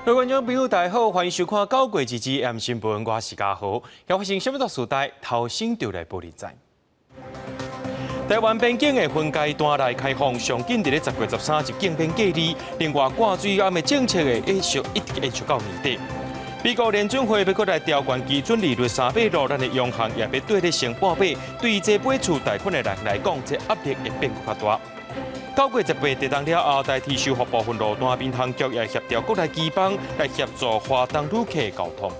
各位觀眾朋友，大家好，歡迎收看九月二二 M 新聞，我是嘉豪。今發生什麼大事代，頭先就來報你知。台灣邊境會分階段來開放，上緊佇咧10月13入境免隔離，另外掛喙罨的政策會延續，一直延續到年底。美國聯準會欲閣來調懸基準利率3碼，咱的央行也欲綴咧升半碼，對這買厝貸款的人來講，這壓力會變較大。9月18地動了後，台鐵修復部分路段，民航局也協調國內機幫來協助華東旅客交通。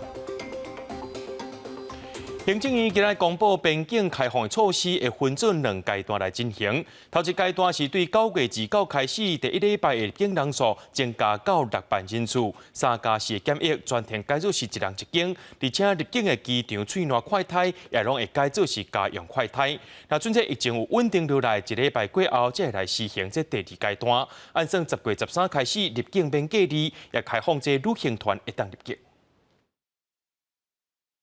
行政院今日公布邊境開放的措施，會分做兩階段來進行。頭一階段是對9月29開始，第一禮拜的入境人數增加到6萬人次，3加4檢疫全程改做是一人一間，而且入境的機場喙瀾快篩也攏會改做是家用快篩。若準這疫情有穩定落來，一禮拜過後，才會來實行這第二階段。按算10月13開始入境免隔離，也開放這旅行團會當入境。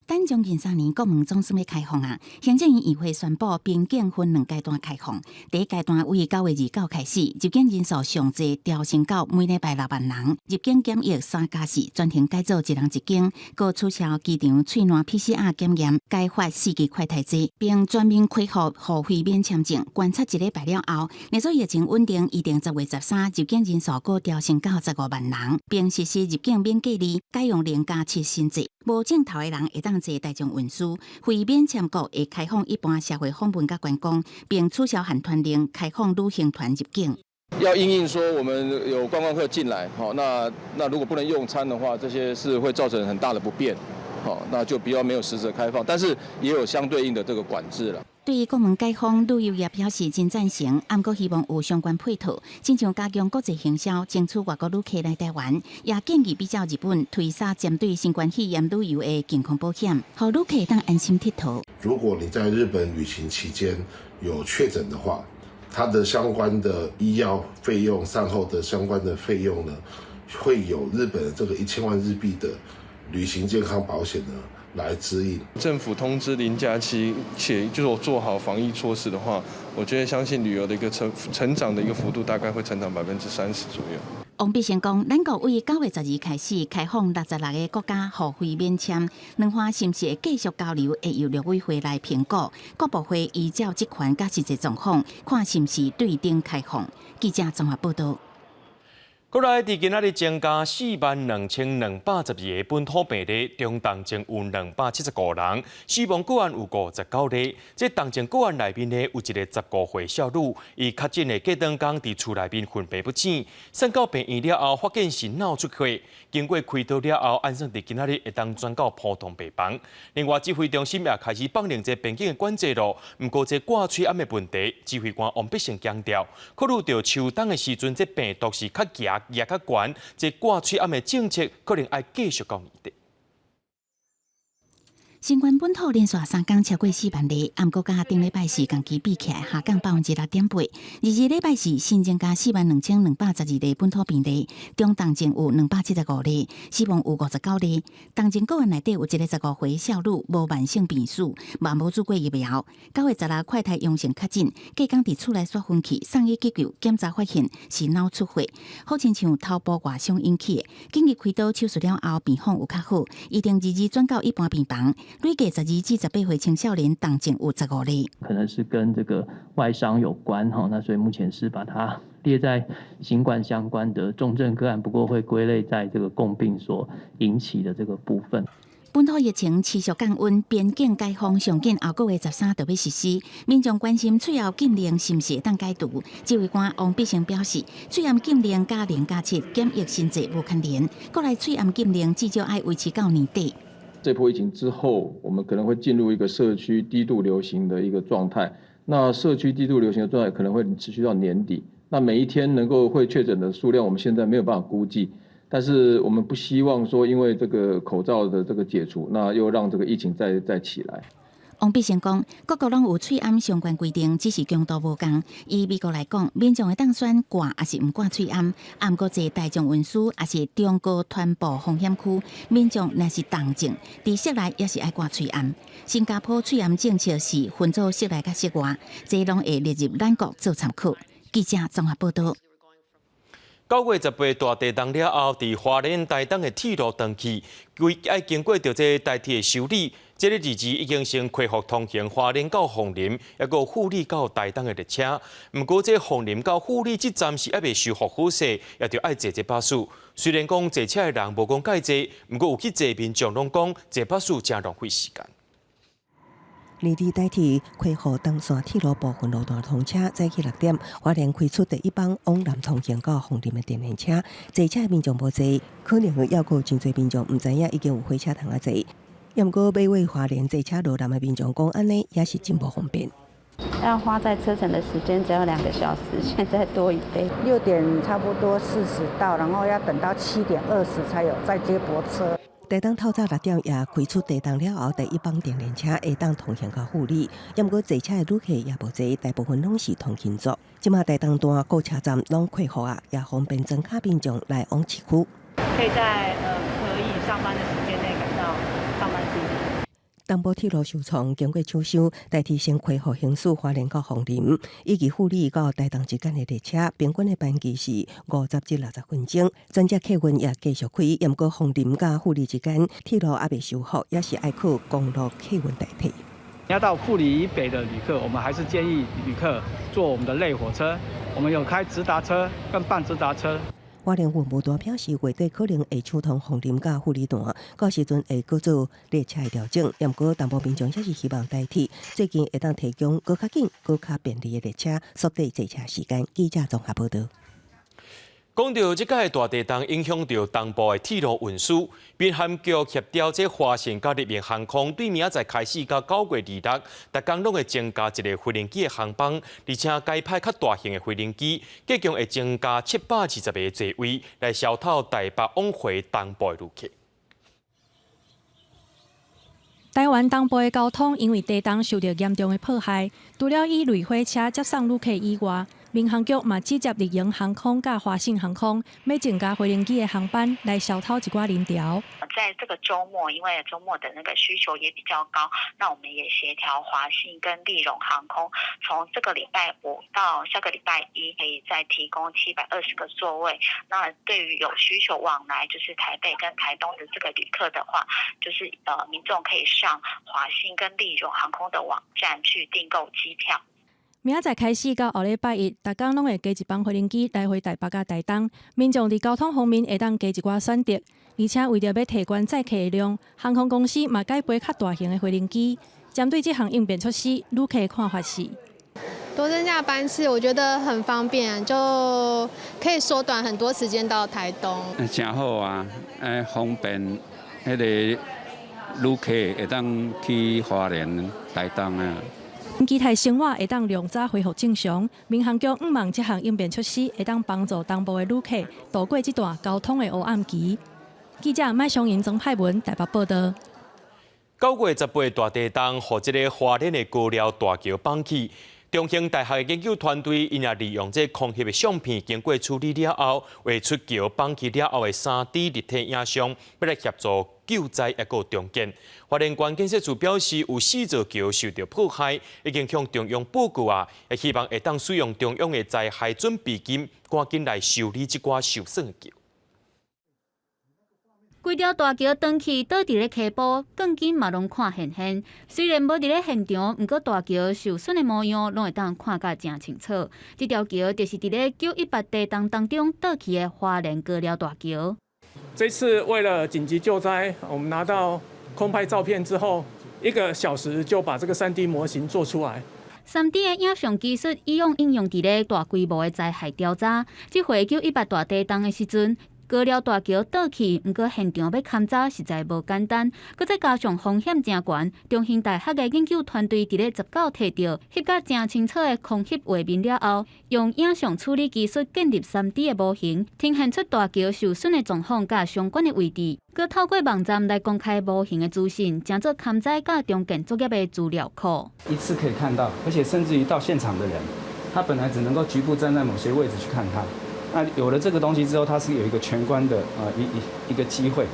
等將近3年，國門總算欲開放啊！行政院議會宣布，邊境分兩階段開放。第一階段為9月29開始，入境人數上濟調升到每禮拜6萬人，入境檢疫3加4全程改做一人一間，閣取消機場喙瀾 PCR 檢驗，改發四期快篩制，並全面恢復互惠免簽證。觀察一禮拜了後，若說疫情穩定，預定10月13入境人數閣調升到15萬人，並實施入境免隔離，改用0加7新制。無症頭的人會當坐大眾運輸，非免簽國會開放一般社會訪問佮觀光，並取消限團令，開放旅行團入境。要因應說我們有觀光客進來，好，那如果不能用餐的話，這些是會造成很大的不便，好，那就比較沒有實質開放，但是也有相對應的這個管制了。對於國門解封，旅遊業表示真贊成，毋過希望有相關配套，親像加強國際行銷，爭取外國旅客來台灣，也建議比照日本推銷針對新冠肺炎旅遊的健康保險，予旅客當安心𨑨迌。如果你在日本旅行期間有確診的話，它的相關的醫藥費用、善後的相關的費用呢，會有日本的這個1000萬日幣的旅行健康保險呢，來指引。政府通知0加7，且就是我做好防疫措施的話，我覺得相信旅遊的一個成長的一個幅度大概會成長30%左右。王必勝講，咱國為9月12開始開放66個國家互惠免簽，兩岸是毋是會繼續交流，會由陸委會來評估。國部會依照職權佮實際狀況，看是毋是對等開放。記者綜合報道。國內佇今仔日增加42,212個本土病例，中重症有275人，死亡個案有59例。這重症個案內面呢，有一个15歲少女，伊確診的隔當工佇厝內面昏迷不醒，送到病院了後，發現是腦出血，經過開刀了後，按算佇今仔日會當轉到普通病房。另外，指揮中心也開始放寬這邊境的管制囉，毋過這掛喙罨的問題，指揮官王必勝強調，考慮到秋冬的時陣，這病毒是較強，也較懸，這掛喙罨的政策可能愛繼續到年底。新冠本土連續3工超過4萬例，毋過佮頂禮拜四仝期比起來下降6.8%。二二禮拜四新增加42,212例本土病例，中重症有275例，死亡有59例。重症個案內底有一个15歲少女無慢性病史，嘛無注過疫苗。9月16快篩陽性確診，隔工佇厝內煞昏去，送醫急救，檢查發現是腦出血，好親像頭部外傷引起的。緊急開刀手術了後，病況有較好，預定二二轉到一般病房。累計12至18歲青少年重症有15例，可能是跟這個外傷有關哈，那所以目前是把它列在新冠相關的重症個案，不過會歸類在這個共病所引起的這個部分。本土疫情持續降溫，邊境解封上緊後個月13就欲實施，民眾關心喙喉禁令是毋是會當解除？指揮官王必勝表示，喙罨禁令佮0加7檢疫新制無牽連，國內喙罨禁令至少愛維持到年底。這波疫情之後，我們可能會進入一個社區低度流行的一個狀態。那社區低度流行的狀態可能會持續到年底。那每一天能夠會確診的數量，我們現在沒有辦法估計。但是我們不希望說，因為這個口罩的這個解除，那又讓這個疫情再起來。王必勝講，各國攏有喙罨相關規定，只是強度無仝。以美國來講，民眾會當選掛抑是毋掛喙罨，毋過坐大眾運輸抑是中高傳播風險區，民眾若是重症，佇室內也是愛掛喙罨。新加坡喙罨政策是分做室內佮室外，這攏會列入咱國做參考。記者綜合報道。9月18大地動了後，佇花蓮台東的鐵路斷去，規愛經過著這台鐵的修理，這个日子已經先恢復通行花蓮到鳳林，抑閣富里到台東的列車。毋過這鳳林到富里這站是猶未修復好勢，也著愛坐這巴士。雖然講坐車的人無講蓋濟，毋過有去坐民眾攏講坐巴士誠浪費時間。二二台鐵恢復東線鐵路部分路段通車，早起6點，花蓮開出第一班往南通行到鳳林的電聯車，坐車的民眾無濟，可能猶閣有真濟民眾毋知影已經有火車通啊坐。毋過欲佇花蓮坐車落南的民眾講，按呢也是真無方便。要花在車程的時間只要2個小時，現在多一倍。6點差不多40到，然後要等到7點20才有再接駁車。台東透早6點也開出地動了後第一班電聯車會當通行到富里，毋過坐車的旅客也無濟，大部分攏是通勤族。這馬台東段各車站攏恢復啊，也方便莊跤民眾來往市區。可以在可以上班的時間內趕到上班地點。東部鐵路受創，經過搶修，台鐵先恢復行駛花蓮到鳳林以及富里到台東之間的列車，平均的班期是50至60分鐘。轉接客運也繼續開，毋過鳳林佮富里之間鐵路猶未修復，也是愛靠公路客運代替。要到富里以北的旅客，我們還是建議旅客坐我們的類火車。我們有開直達車跟半直達車。花蓮運務段表示，月底可能會搶通鳳林佮富里段，到時陣會閣做列車的調整。毋過東部民眾也是希望台鐵最近會當提供閣較緊、閣較便利的列車，縮短坐車時間。記者綜合報導。講到這擺大地動影響著東部的鐵路運輸，民航局協調這華信佮立榮航空對明仔載開始到9月26，逐工攏會增加一个飛行機的航班，而且改派較大型的飛行機，計共會增加720個座位，來消透台北往回東部的旅客。台灣東部的交通因為地動受著嚴重的破壞，除了以類火車接送旅客以外，民航局嘛指接立榮航空佮華信航空，欲增加飛行機的航班來消透一寡人潮。在這個週末，因為週末的那個需求也比較高，那我們也協調華信跟立榮航空，從這個禮拜五到下個禮拜一，可以再提供720個座位。那對於有需求往來就是台北跟台東的這個旅客的話，就是民眾可以上華信跟立榮航空的網站去訂購機票。明仔載開始到後禮拜一，逐工攏會加一班飛行機來回台北佮台東，民眾佇交通方面會當加一寡選擇。而且為著欲提懸載客的量，航空公司嘛改飛較大型的飛行機。針對這項應變措施，旅客看法是：多增加班次，我覺得很方便，就可以縮短很多時間到台東。誠好啊，方便彼个旅客會當去花蓮、台東啊。期待生活會當量早恢復正常，民航局向望這項應變措施會當幫助東部的旅客渡過這段交通的烏暗期。記者麥松英、曾派文台北報導。9月18大地動，予這个花蓮的高寮大橋崩去。中興大學的研究團隊，𪜶也利用這空翕的相片，經過處理了後，畫出橋崩去了後的3D 立體影像，欲來協助救災抑閣重建。花蓮縣建設處表示，有四座橋受著破壞，已經向中央報告啊，也希望會當使用中央的災害準備金，趕緊來修理這寡受損的橋。規條大橋斷去倒佇咧溪埔，鋼筋嘛攏看現現。雖然無佇咧現場，毋過大橋受損的模樣攏會當看甲誠清楚。這條橋就是佇咧918地動當中倒去的花蓮高寮大橋。這次為了緊急救災，我們拿到空拍照片之後，1個小時就把這個3D 模型做出來。 3D 的影像技術以往應用佇咧大規模的災害調查。這回918大地動的時陣，高寮大橋倒去，毋過現場欲勘查實在無簡單，閣再加上風險誠懸，中興大學的研究團隊佇咧19提著翕甲誠清楚的空翕畫面了後，用影像處理技術建立3D 的模型，呈現出大橋受損的狀況佮相關的位置，閣透過網站來公開模型的資訊，成做勘災佮重建作業的資料庫。一次可以看到，而且甚至於到現場的人，他本來只能夠局部站在某些位置去看它。那有了這個東西之後，它是有一個全觀的一個機會。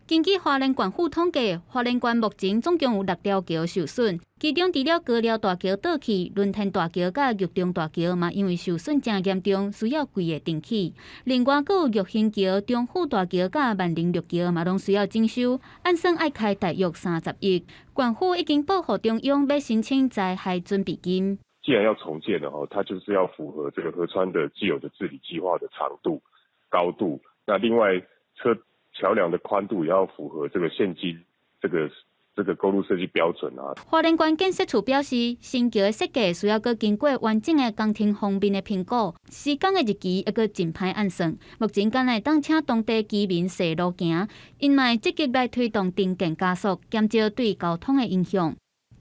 根據花蓮縣府統計，花蓮縣目前總共有六條橋受損，其中除了高寮大橋倒去，輪天大橋佮玉中大橋嘛，因為受損誠嚴重，需要規个重起。另外，閣有玉興橋、中富大橋佮萬寧綠橋嘛，攏需要整修，按算愛開大約30億。縣府已經報予中央，欲申請災害準備金。既然要重建的吼，它就是要符合這個河川的既有的治理計劃的長度、高度。那另外車橋梁的寬度也要符合這個現今這個公路設計標準啊。花蓮縣建設處表示，新橋的設計需要閣經過完整的工程方面的評估，施工的日期猶閣真歹按算。目前敢若會當請當地居民踅路行，𪜶嘛會積極來推動重建加速，減少對交通的影響。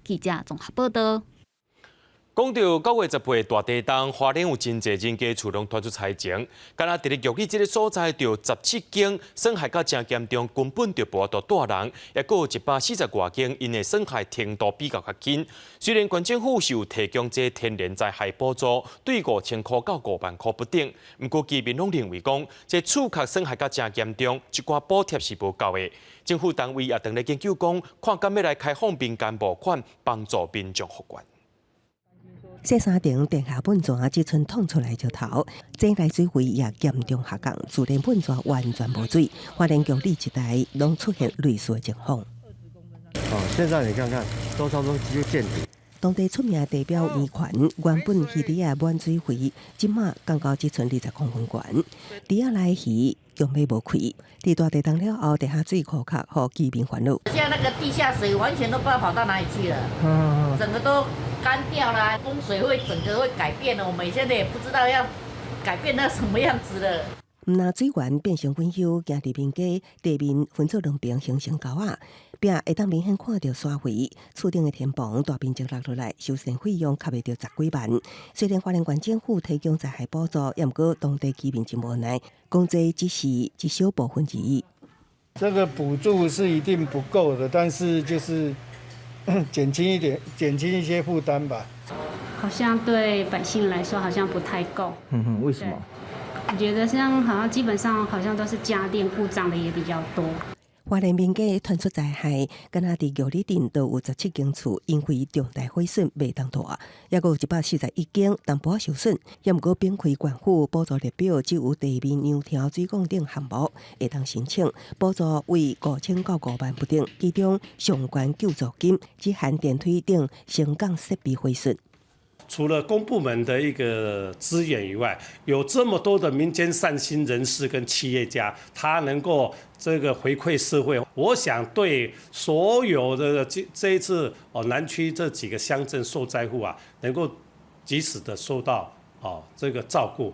記者綜合報道。講到9月10號大地動，花蓮有真濟人家厝攏傳出災情，敢若佇咧玉里這个所在，就有17間損害甲誠嚴重，根本就無法度蹛人，抑閣有140外間，𪜶的損害程度比較較輕。雖然縣政府是有提供這天然災害補助，對5000箍到5萬箍不等，毋過居民攏認為講，這厝殼損害甲誠嚴重，這寡補貼是無夠的。政府單位也正咧研究講，看敢欲來開放民間募款，幫助民眾復原。這三層地下噴泉這陣淌出來石頭，這來水位也嚴重下降，自然噴泉完全無水。花蓮玉里一帶攏出現類似的情況。哦，現在你看看，都差不多就見底。當地出名地表圓環，原本魚池仔滿水位，這馬降到只賰20公分懸，池仔內魚強欲無氣。佇大地動了後，地下水枯竭，予居民煩惱。現在那個地下水完全都不知道跑到哪裡去了，整個都乾掉啦，風水會整個會改變了，我們現在也不知道要改變到什麼樣子了。毋但水源變成隱憂，行佇民家地面分做兩爿形成溝仔，並會當明顯看著沙肥，厝頂的天棚大面積落落來，修繕費用較袂著十幾萬。雖然花蓮縣政府提供災害補助，也毋過當地居民真無奈，講這只是一小部分而已。這個補助是一定不夠的，但是就是減輕一點，減輕一些負擔吧。好像對百姓來說好像不太夠。嗯哼，為什麼？我覺得像好像基本上好像都是家電故障的也比較多。花蓮民間傳出災害，敢若佇玉里鎮就有17間厝因為重大毀損袂當蹛，抑閣有141間淡薄仔受損。也毋過反饋縣府補助列表只有地面楊條水管等項目會當申請補助，為5000到5萬不等，其中上懸救助金只含電梯等升降設備毀損。除了公部門的一個資源以外，有這麼多的民間善心人士跟企業家，他能夠這個回饋社會，我想對所有的這一次哦南區這幾個鄉鎮受災戶啊，能夠及時的受到哦這個照顧。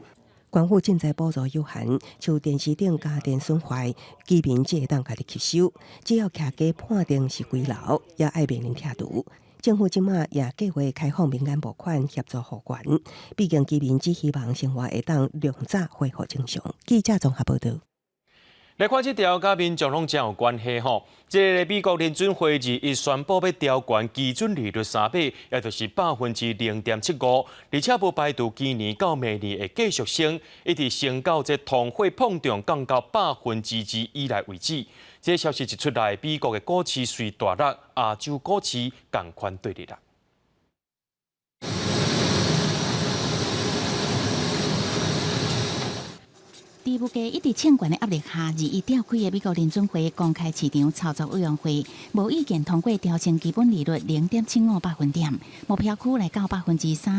縣府賑災補助有限，像電視等家電損壞，居民只會當家己吸收，只要徛家判定是危樓，也愛面臨拆除。政府這馬也計劃開放民間募款協助復原，畢竟居民只希望生活會當量早恢復正常。記者綜合報導。來看這條佮民眾攏誠有關係吼，這个美國聯準會議伊宣布欲調懸基準利率3碼，也就是0.75%，而且無排除今年到明年會繼續升，一直升到這通貨膨脹降到2%以內為止。這个消息一出來，美國的股市隨大落，亞洲股市仝款對立啦。佇物價一直衝懸的壓力下，21召開的美國聯準會公開市場操作委員會無意見通過調升基本利率0.75百分點，目標區來到3%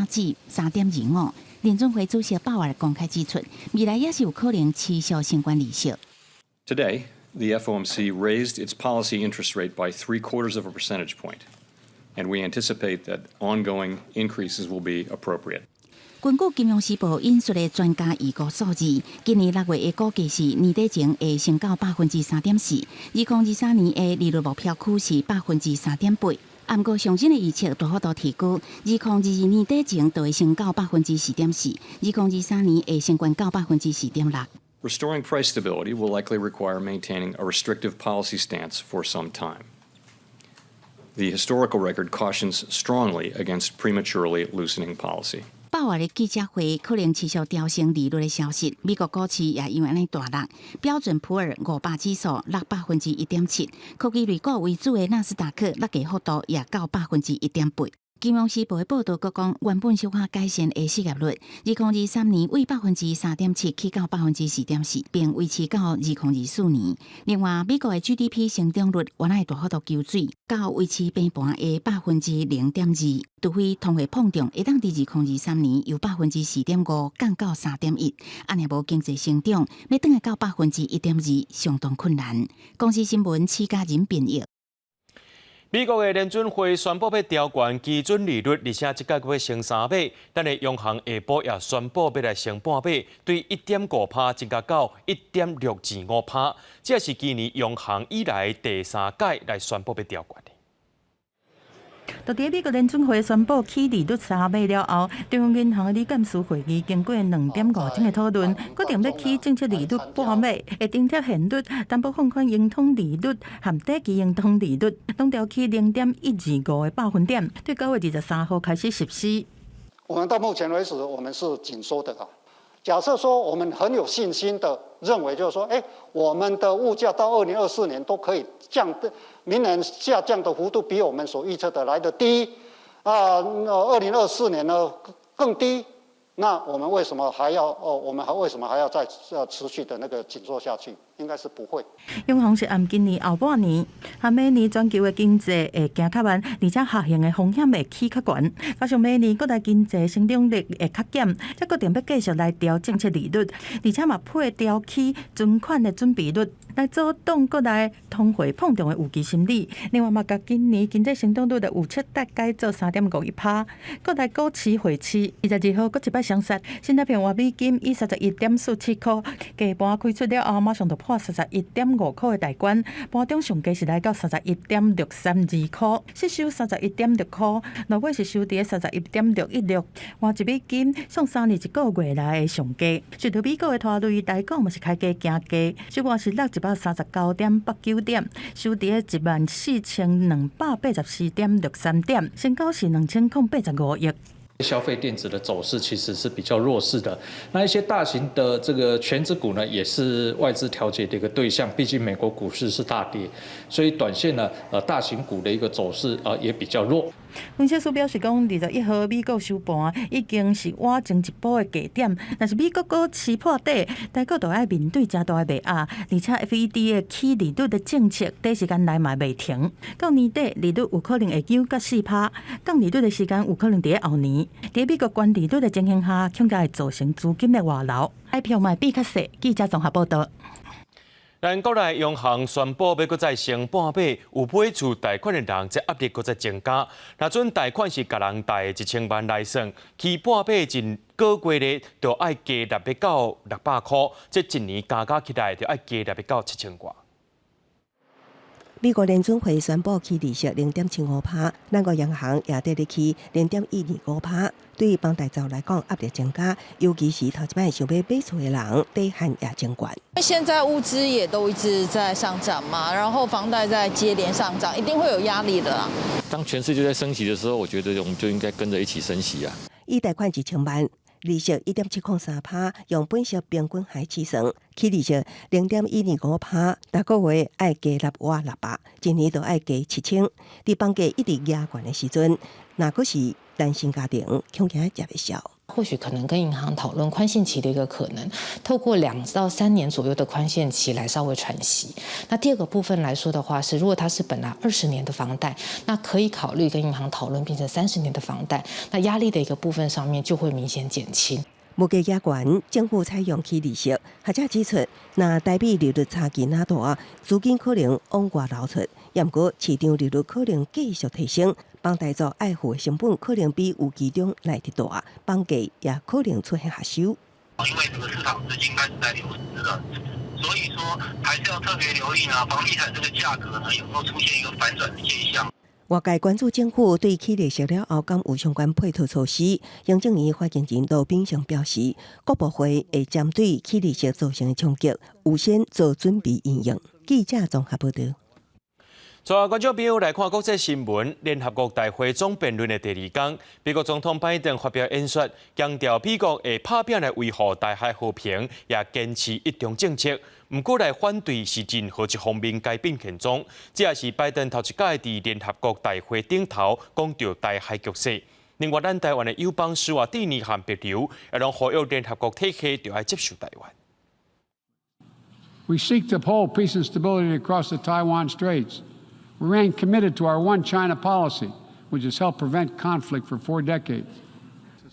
至3.25%。聯準會主席鮑爾公開指出，未來也是有可能持續升懸利息。 Today, the FOMC raised its policy interest rate by three quarters of a percentage point, and we anticipate that ongoing increases will be appropriate. 根據《金融時報》引述的專家預估數字，今年6月的估計是年底前會升到3.4%，2023年的利率目標區是3.8%。毋過上新的預測大幅度提高，2022年底前就會升到4.4%，2023年會升懸到4.6%。 Restoring price stability will likely require maintaining a restrictive policy stance for some time. The historical record cautions strongly against prematurely loosening policy. 鮑鮑爾的記者會可能持續調升利率的消息，美國股市也因為按呢大落，標準普爾五百指數落1.7%，科技類股為主的納斯達克落價幅度也到1.8%。金融時報的報道閣講，原本小可改善的失業率，2023年為3.7%起到4.4%，並維持到2024年。另外，美國的 GDP 成長率原來大幅度縮水，到維持平盤的0.2%。除非通貨膨脹會當佇2023年由4.5%降到3.1，按呢無經濟成長，欲轉來到1.2%相當困難。公視新聞施嘉仁編譯。美國的聯準會宣布欲調懸基準利率，而且這屆閣欲升三碼。等下央行下晡也宣布欲來升半碼，對1.5%增加到1.625%，這是今年央行以來第三屆來宣布欲調懸的。就佇美國聯準會宣布起利率三碼了後，中央銀行的理監事會議經過2點外鐘的討論，決定欲起政策利率半碼，會張貼現率、擔保放款融通利率和短期融通利率，攏調起0.125個百分點，對9月23號開始實施。我們到目前為止，我們是緊縮的啊。假設說我們很有信心的認為，就是說，我們的物價到2024年都可以降，明年下降的幅度比我們所預測的來得低，啊，2024年呢更低，那我們為什麼還要哦？我們還為什麼還要再持續的那個緊縮下去？應該是不會。央行是按今年後半年和明年全球的經濟會行較慢，而且下行的風險會起較懸，加上明年國內經濟成長率會較減，才決定欲繼續來調政策利率，而且嘛配調起存款的準備率，來阻擋國內通貨膨脹的預期心理。另外嘛，共今年經濟成長率的預測大改做3.51%。國內股市匯市22號閣一擺雙殺，新台幣換美金以31.47塊，價盤開出了後，馬上就破31.5塊的大關，盤中上低是來到31.632塊，失守31.6塊，落尾是收佇31.616，換一美金創3年1個月來的上低。受到美國的拖累，台股嘛是開低行低，收盤是落139.89點，收佇14,284.63點，成交是2085億。消費電子的走勢其實是比較弱勢的，那一些大型的這個權值股呢，也是外資調節的一個對象。畢竟美國股市是大跌，所以短線呢，大型股的一個走勢啊，也比較弱。分析師表示講，21號美國收盤已經是倚前一波的低點，若是美國股市破底，台股就愛面對誠大的賣壓，而且 FED 的起利率的政策短時間內嘛袂停，到年底利率有可能會降到4%，降利率的時間有可能佇後年。佇美國懸利率的情形下，恐驚會造成資金的外流，彩票嘛變較細。記者綜合報導。咱國內央行宣布欲閣再升半碼，有買厝貸款的人，這壓力閣再增加。若準貸款是共人貸1000萬來算，起半碼一個月咧，就愛加納欲到600塊，這一年加加起來就愛加納欲到7000外。美國聯準會宣布起利息0.75%，咱國央行也綴咧起0.125%。對於房貸族來講，壓力增加，尤其是頭一擺想欲買厝的人，底限也增懸。現在物資也都一直在上漲嘛，然後房貸在接連上漲，一定會有壓力的啦。當全世界在升息的時候，我覺得我們就應該跟着一起升息啊。以貸款1000萬，利息1.703%，用本息平均來計算，起利息0.125%，逐個月愛加納倚600，一年就愛加7000。佇房價一直壓懸的時陣，若閣是單身家庭，恐驚食袂消。或許可能跟銀行討論寬限期的一個可能，透過2到3年左右的寬限期來稍微喘息。那第二個部分來說的話，是如果它是本來20年的房貸，那可以考慮跟銀行討論變成30年的房貸，那壓力的一個部分上面就會明顯減輕。物價壓懸，政府採用起利息。學者指出，若台美利率差距那大，資金可能往外流出。毋過市場利率可能繼續提升，房貸族愛付的成本可能比預期中來得大，房價也可能出現下修。因為這個市場資金開始在流失了，所以說還是要特別留意啊，房地產這個價格呢有沒有出現一個反轉的現象。外界關注政府對起利息了後，敢有相關配套措施？行政院發言人羅秉成表示，國部會會針對起利息造成的衝擊，預先做準備因應。記者綜合報導。最後，觀眾朋友來看國際新聞，聯合國大會總辯論的第二工，美國總統拜登發表演說，強調美國會拍拚來維護台海和平，也堅持一中政策。毋過來反對是任何一方面改變現狀。這也是拜登頭一擺佇聯合國大會頂頭講著台海局勢。另外，咱台灣的友邦史瓦蒂尼和帛琉，也攏呼籲聯合國體系著愛接受台灣。 We seek to uphold peace and stability across the Taiwan Straits. We remain committed to our One China policy, which has helped prevent conflict for 4 decades.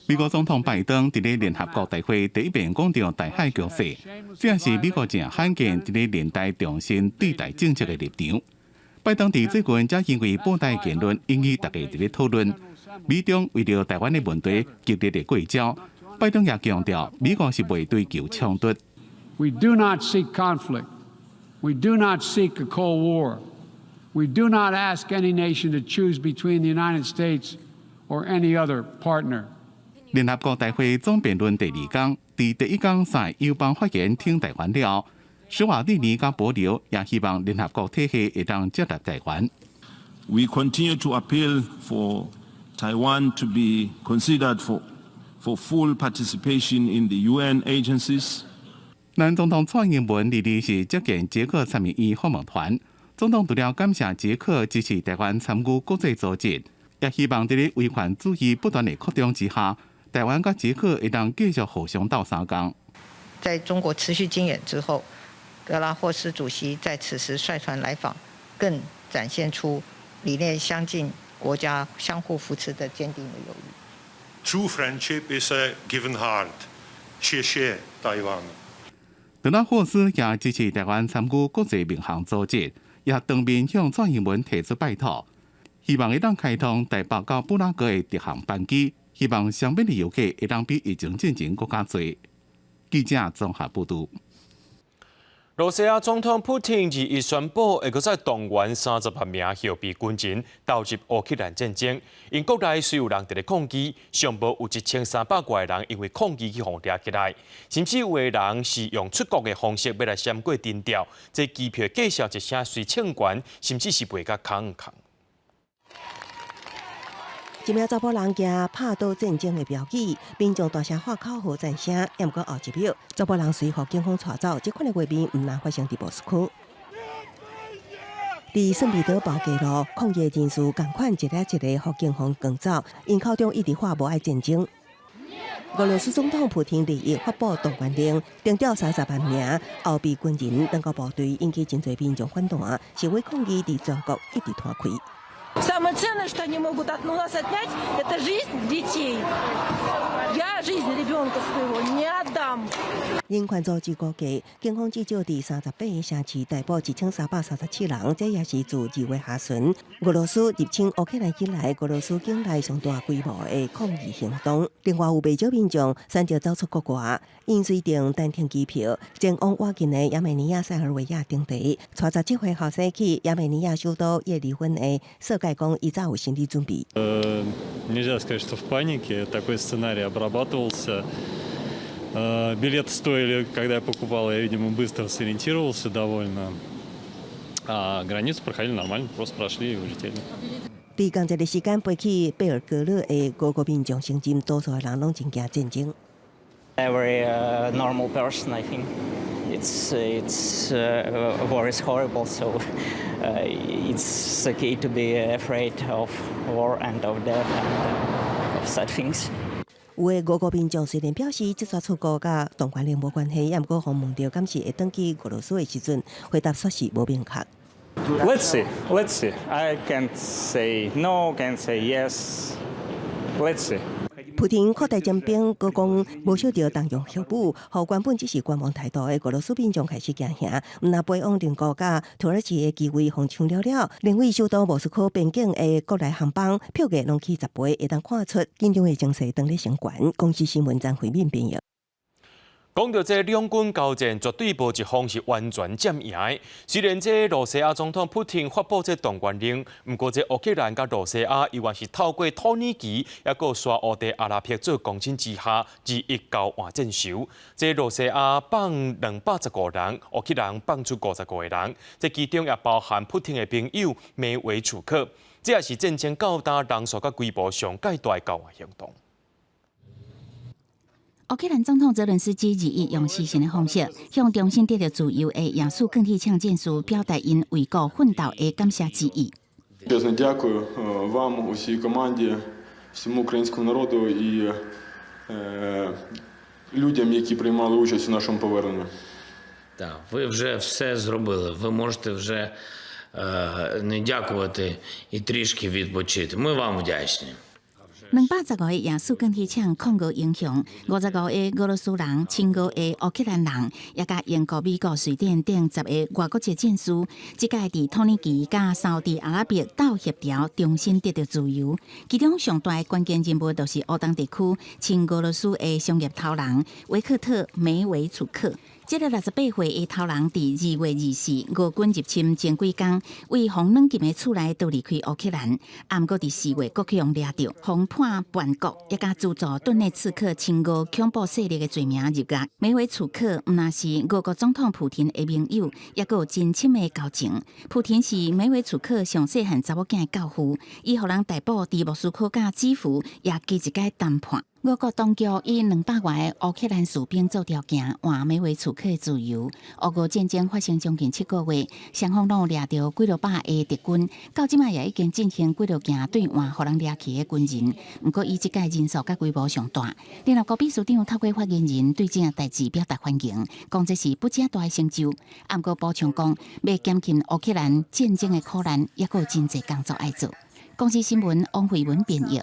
美國總統拜登佇咧聯合國大會第一遍講著台海局勢，這也是美國誠罕見佇咧聯大重申對台政策的立場。拜登佇最近才因為保台言論引起大家佇咧討論，美中為著台灣的問題激烈的過招。拜登也強調，美國是袂追求衝突。 We do not seek conflict. We do not seek a cold war. We do not ask any nation to choose between the United States or any other partner. 聯合國大會總辯論第二工，佇第一工三个友邦發言挺台灣了，史瓦蒂尼佮帛琉也希望聯合國體系會當接納台灣。 We continue to appeal for Taiwan to be considered for full participation in the UN agencies. 咱總統蔡英文二二是接見捷克參議院訪問團，總統除了感謝捷克支持台灣參與國際組織，也希望佇咧威權主義不斷的擴張之下，台灣佮捷克會當繼續互相鬥相共。在中國持續軍演之後，德拉霍斯主席在此時率團來訪，更展現出理念相近、國家相互扶持的堅定的友誼。 True friendship is a given heart。謝謝台灣。德拉霍斯也支持台灣參與國際民航組織，也當面向蔡英文提出拜託，希望會當開通台北到布拉格的直航班機，希望雙邊的遊客會當比疫情進前閣較濟。記者綜合報導。羅西亞總統普丁二一宣布，會閣再動員30萬名後備軍人投入烏克蘭戰爭。𪜶國內雖有人佇咧抗議，上無有1300外人因為抗議去予掠起來，甚至有的人是用出國的方式欲來閃過偵調。這機票價數一聲隨衝懸，甚至是賣甲空空。一名查埔人舉拍倒戰爭的標語，民眾大聲喊口號讚聲。毋過後一秒，查埔人隨予警方帶走。這款的畫面毋但發生佇莫斯科，佇聖彼得堡街路，抗議人士仝款一个一个予警方趕走，𪜶口中一直喊無愛戰爭。俄羅斯總統普丁二一發布動員令，徵調30萬名後備軍人轉到部隊，引起真濟民眾反彈，示威抗議佇全國一直拖開。 Самое ценное, что они могут у нас отнять, это жизнь детей. Я жизнь ребенка своего не отдам. 人權組織估計，警方至少佇38個城市逮捕1337人，這也是自2月下旬俄羅斯入侵烏克蘭以來，俄羅斯境內上大規模的抗議行動。另外有袂少民眾選擇走出國外，𪜶隨訂單程機票前往倚近的亞美尼亞、塞爾維亞等地。𤆬17歲後生去亞美尼亞首都葉里芬的設計講，伊早有心理準備。 Нельзя сказать, что в панике. Такой сценарий обрабатывался. Билеты стоили, когда я покупал, я, видимо, быстро сориентировался довольно. А границу проходили нормально, просто прошли и улетели. 佇仝一个時間飛去貝爾格勒的俄國民眾承認，多數的人攏真驚戰爭。 Every normal person, I think, it's war is horrible, so it's okay to be afraid of war and of death and of such things. 有的俄國民眾雖然表示這逝出國佮動員令無關係，也毋過予問著敢是會轉去俄羅斯的時陣，回答煞是無明確。 Let's see, let's see. I can't say no, can't say yes. Let's see. 普丁擴大徵兵，閣講無受著動用核武，予原本只是觀望態度的俄羅斯民眾開始驚嚇。毋但飛往鄰國佮土耳其的機位予搶了了，連位首都莫斯科邊境的國內航班票價攏起10倍，會當看出緊張的情勢當咧升懸。公視新聞張惠敏編譯。講到這兩軍交戰，絕對無一方是完全佔贏的。雖然這羅西亞總統普廷發布這動員令，毋過這烏克蘭佮羅西亞猶原是透過土耳其，抑閣沙烏地阿拉伯做公審之下，日益交換戰俘。這羅西亞放215人，烏克蘭放出55個人，這其中也包含普廷的朋友梅維楚克。這也是戰爭到今人數佮規模上蓋大的交換行動。烏克蘭總統澤倫斯基21用視訊的方式，向重新得著自由的亞速鋼鐵廠戰士表達𪜶為國奮鬥的感謝之意。 Чесно, дякую вам, усій команді, всьому українському народу і людям, які приймали участь у нашому поверненні. Так, ви вже все зробили. Ви можете вже не дякувати і трішки відпочити. Ми вам вдячні. 215個亞速鋼鐵廠抗俄英雄，55個俄羅斯人、親俄的烏克蘭人，也佮英國、美國、瑞典等10個外國籍戰士，這擺佇土耳其佮沙烏地阿拉伯鬥協調，重新得著自由。其中上大的關鍵人物就是烏東地區親俄羅斯的商業頭人維克特梅維楚克。這个68歲的頭人，佇2月24俄軍入侵前幾工，為予軟禁的厝內逃離開烏克蘭，毋過佇4月閣去予掠著，予判叛國，也佮資助頓內茨克親俄恐怖勢力的罪名入獄。梅維楚克毋但是俄國總統普廷的盟友，抑閣有真深的交情。普廷是梅維楚克上細漢查某囝的教父，伊予人逮捕佇莫斯科佮基輔，也加一擺談判。俄國當局以200外個烏克蘭士兵做條件，換梅維楚克自由。烏俄戰爭發生將近7個月，雙方攏有掠著幾落百个敵軍，到這擺也已經進行幾落件兌換予人掠去的軍人。毋過以這擺人數佮規模上大，聯合國秘書長透過發言人對這件代誌表達歡迎，講這是不正大的成就。毋過補充講，欲減輕烏克蘭戰爭的苦難，猶閣有真濟工作愛做。公視新聞王慧文編譯。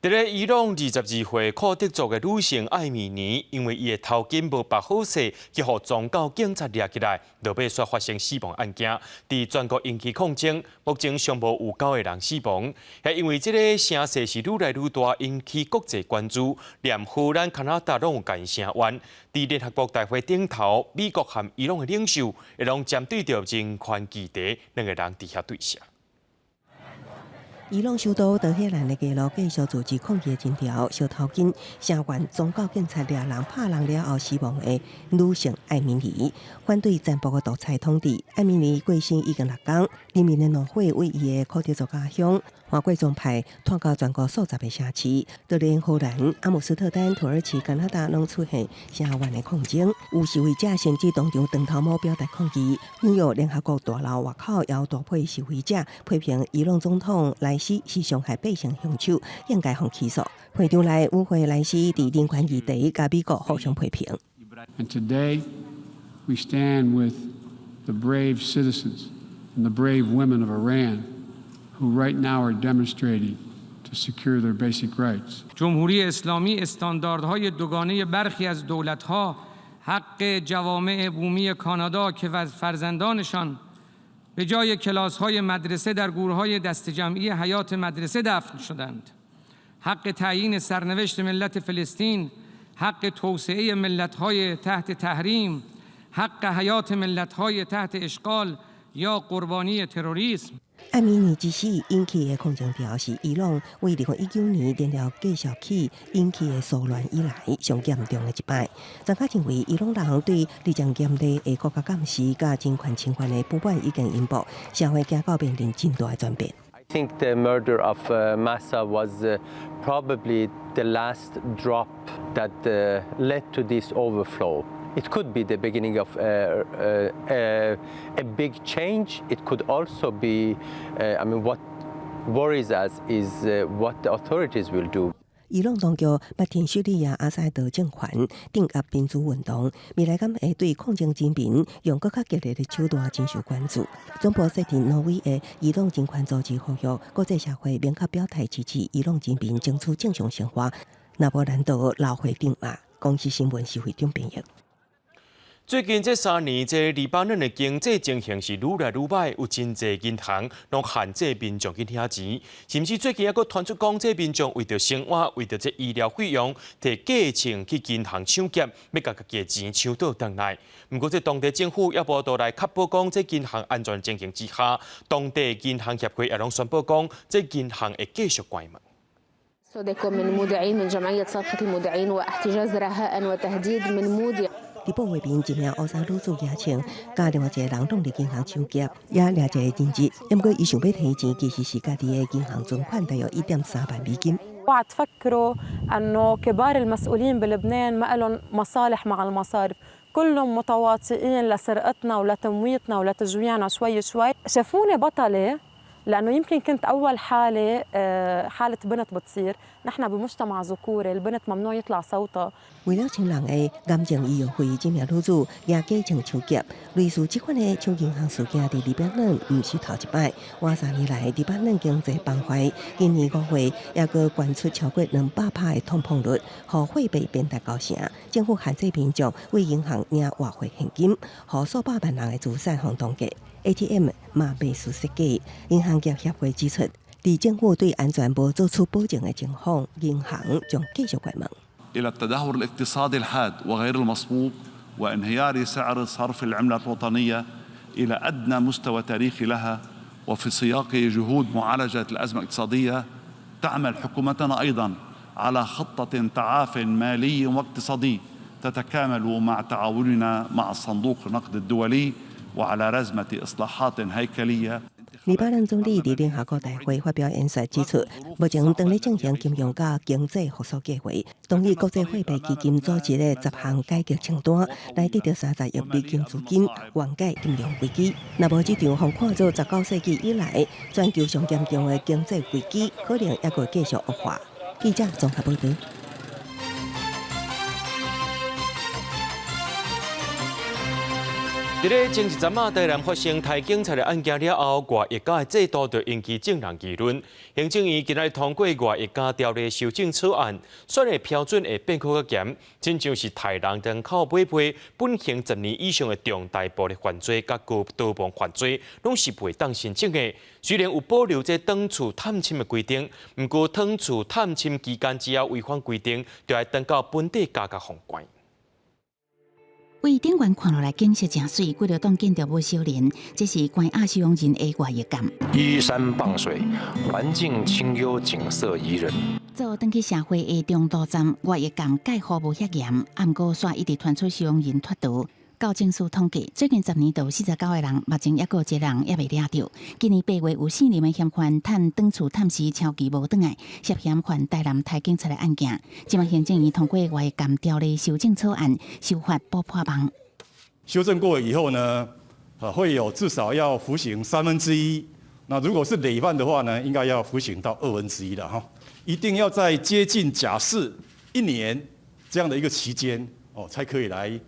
佇咧伊朗22歲庫德族的女性艾米尼，因為伊的頭巾無縛好勢，去予宗教警察掠起來，落尾煞發生死亡案件，佇全國引起抗爭。目前尚無有九個人死亡，係因為這个聲勢是愈來愈大，引起國際關注，連荷蘭、加拿大攏有共伊聲援。佇聯合國大會頂頭，美國和伊朗的領袖會攏針對著人權議題，兩個人佇遐對峙。伊朗首都德黑蘭的街路繼續組織抗議的人潮，燒頭巾聲援宗教警察掠人拍人了後死亡的女性艾米尼，反對殘暴的獨裁統治。艾米尼過身已經6工，人民的怒火為伊的庫德族家鄉換過宗派，拖到全國數十个城市，就連荷蘭、阿姆斯特丹、土耳其、加拿大攏出現聲援的抗爭。有示威者甚至當場斷頭毛表達抗議。紐約聯合國大樓外口也有大批示威者批評伊朗總統萊希是傷害百姓兇手，應該予起訴。會場內與會萊希佇人權議題佮美國互相批評。 And today, we stand with the brave citizens and the brave women of Iran who right now are demonstrating to secure their basic rights. جمهوری اسلامی استانداردهای دوگانه برخی از دولتها حق جوامع بومی کانادا که فرزندانشان به جای کلاس‌های مدرسه در گورهای دسته جمعی حیاط مدرسه دفن شدند حق تعیین سرنوشت ملت فلسطین حق توسعه ملت‌های تحت تحریم حق حیات ملت‌های تحت اشغال یا قربانی تروریسم 艾米尼之死引起的抗爭潮，是伊朗為2019年燃料繼續起引起的騷亂以來上嚴重的一擺。專家認為，伊朗人對日漸嚴厲的國家監視佮人權侵犯的不滿已經引爆，社會驚到面臨真大的轉變。 I think the murder of Mahsa was probably the last drop that led to this overflow. It could be the beginning of a big change. It could also be, I mean, what worries us is what the authorities will do. 伊朗當局捌挺敘利亞阿薩德政權鎮壓民主運動，未來敢會對抗爭人民用閣較激烈的手段真受關注。總部設佇挪威的伊朗人權組織呼籲國際社會明確表態支持伊朗人民爭取正常生活，若無難逃流血鎮壓。公視新聞是會長編譯。最近這3年，這黎巴嫩的經濟情形是愈來愈䆀，有真濟銀行攏限制民眾去領錢，甚至最近猶閣傳出講，這民眾為著生活，為著這醫療費用，提假秤去銀行搶劫，欲共家己的錢搶倒轉來。毋過，這當地政府猶無法度來確保講，這銀行安全情形之下，當地銀行協會也攏宣布講，這銀行會繼續關門。 صدق من مودعين من جمعية صرخة المودعين واحتجاز رهائن وتهديد من مودع 佇布畫面，一名烏衫女子舉槍，佮另外一個人攏佇銀行搶劫，也掠一個人質。毋過，伊想欲提錢，其實是家己的銀行存款大約1.3萬美金。 اوعى تفكروا انه كبار المسؤولين بلبنان ما لهم مصالح مع المصارف، كلهم متواطئين لسرقتنا ولتمويتنا ولتجويعنا شوي شوي. شافوني بطلة لأنه يمكن كنت أول حالة حالة بنت بتصير. نحن بمجتمع ذكوري، البنت ممنوع يطلع صوتها. 為了千人的癌症醫藥費，這名女子舉假槍搶劫。類似這款的搶銀行事件，佇黎巴嫩毋是頭一擺。倚3年來，黎巴嫩經濟崩壞，今年5月猶閣懸出超過200%的通膨率，予貨幣貶值九成。政府限制民眾對銀行領外匯現金，予數百萬人的資產予凍結。ATM 嘛袂輸設計。銀行業協會指出，佇政府對安全無做出保證的情況，銀行將繼續關門。 إلى التدهور الاقتصادي الحاد وغير المسبوق وانهيار سعر صرف العملة الوطنية إلى أدنى مستوى تاريخي لها. وفي سياق جهود معالجة الأزمة الاقتصادية، تعمل حكومتنا أيضا على خطة تعاف مالي واقتصادي تتكامل مع تعاوننا مع صندوق النقد الدولي وعلى رزمة إصلاحات هيكلية. 黎巴嫩總理佇聯合國大會發表演說，指出，目前正咧進行金融佮經濟復甦計劃，同意國際貨幣基金組織的10項改革清單，來得著30億美金資金，緩解金融危機。若無這場予看做19世紀以來全球上嚴重的經濟危機，可能猶閣繼續惡化。記者綜合報導。佇咧前一陣仔，台南發生刣警察的案件了後，外役監的制度就引起眾人議論。行政院今仔日通過外役監條例修正草案，選的標準會變閣較嚴，親像是刣人人口買賣、本刑10年以上的重大暴力犯罪、佮高刀亡犯罪，攏是袂當申請的。雖然有保留這轉厝探親的規定，毋過轉厝探親期間只要違反規定，就愛轉到本地監獄予關。對頂懸看落來景色誠媠，幾落棟建築物相連，這是關押收容人的外役監。依山傍水，環境清幽，景色宜人。做轉去社會的中途站，外役監戒護無遐嚴，毋過煞一直傳出收容人脫逃。矯正署統計，最近10年就有49個人，目前猶閣有一個人猶未掠著。今年8月有4名嫌犯趁轉厝探視超期無轉來，涉嫌犯台南刣警察的案件。這馬行政院通過外役監條例修正草案，修法補破網。修正過以後呢，會有至少要服刑1/3。那如果是累犯的話呢，應該要服刑到1/2了哈。一定要在接近假釋一年這樣的一個期間哦，才可以來。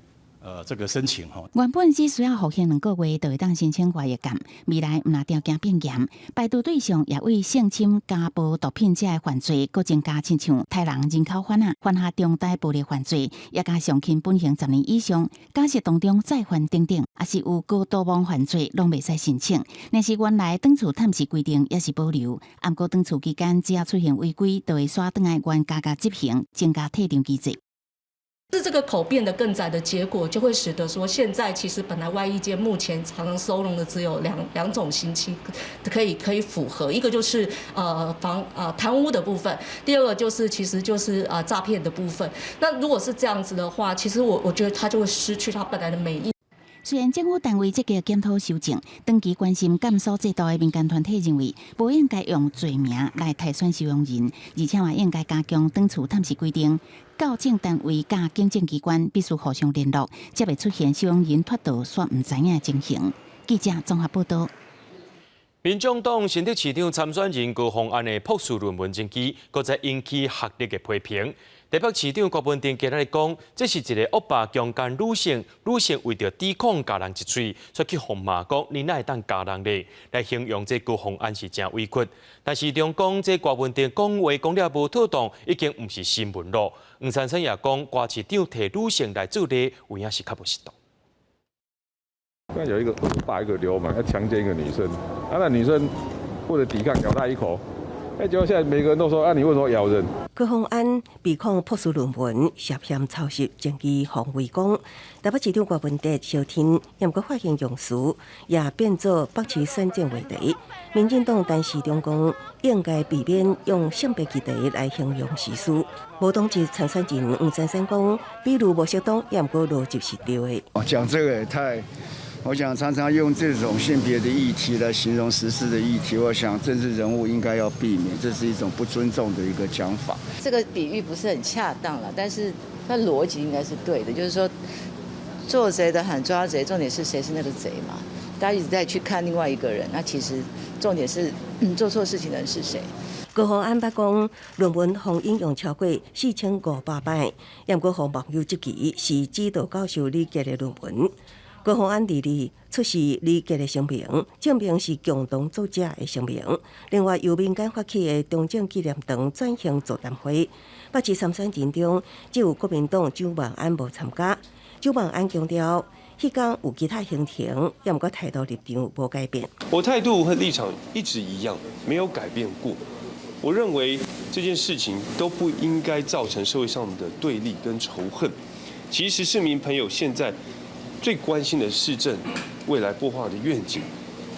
這個申請吼，原本只需要服刑2個月就會當申請外役監，未來毋但條件變嚴，排除對象也為性侵、家暴、毒品這的犯罪，閣增加親像刣人、人口販仔、犯下重大暴力犯罪，也佮上輕本刑十年以上，假釋當中再犯等等，抑是有高度亡犯罪，攏袂使申請。若是原來轉厝探視規定也是保留，毋過轉厝期間只要出現違規，就會徙轉來原監獄執行，增加退場機制。是這個口變得更窄的結果，就會使得說，現在其實本來外役監目前常常收容的只有兩種刑期可以符合，一個就是防貪污的部分，第二個就是其實就是詐騙的部分。那如果是這樣子的話，其實我覺得他就會失去他本來的美意。雖然政府單位積極檢討修正，長期關心監所制度的民間團體認為，無應該用罪名來篩選收容人，而且嘛應該加強轉厝探視規定。矯正單位佮警政機關必須互相聯絡，才袂出現收容人脫逃煞毋知影的情形。記者綜合報導。民眾黨新竹市長參選人高虹安的博士論文真機，閣再引起學歷的批評。台北市長柯文哲今仔日講，這是一个惡霸強姦女性，女性為著抵抗咬人一喙，煞去予罵講你哪會當咬人咧？來形容這高虹安是誠委屈。但市長講，這柯文哲講話講了無妥當，已經毋是新聞囉。黃珊珊也講，柯市長提女性來做例，有影是較無適當。那有一個惡霸，一個流氓，要強姦一個女生，啊，那女生為了抵抗，咬他一口。哎，結果現在每個人都說，啊，你為什麼咬人？高虹安被控博士論文涉嫌抄襲，證據予圍攻。台北市長柯文哲相挺，毋過發現用詞也變做北市選戰話題。民進黨陳時中講，應該避免用性別議題來形容時事。無黨籍參選人黃珊珊講，比喻無適當，毋過邏輯是對的。哦，講這個也太，我想常常用這種性別的議題來形容時事的議題，我想政治人物應該要避免，這是一種不尊重的一個講法。這個比喻不是很恰當了，但是它邏輯應該是對的，就是說做賊的喊抓賊，重點是誰是那個賊嘛？大家一直在去看另外一個人，那其實重點是做錯事情的人是誰？高虹安捌講，論文予引用超過4500擺，毋過予網友質疑是指導教授李杰的論文。高虹安弟弟出示李杰的聲明，證明是共同作者的聲明。另外，由民間發起的中正紀念堂轉型座談會，北市參選人中只有國民黨蔣萬安無參加。蔣萬安強調，彼工有其他行程，毋過態度立場無改變。我態度和立場一直一樣，沒有改變過。我認為這件事情都不應該造成社會上的對立跟仇恨。其實市民朋友現在最關心的市政未來規劃的願景，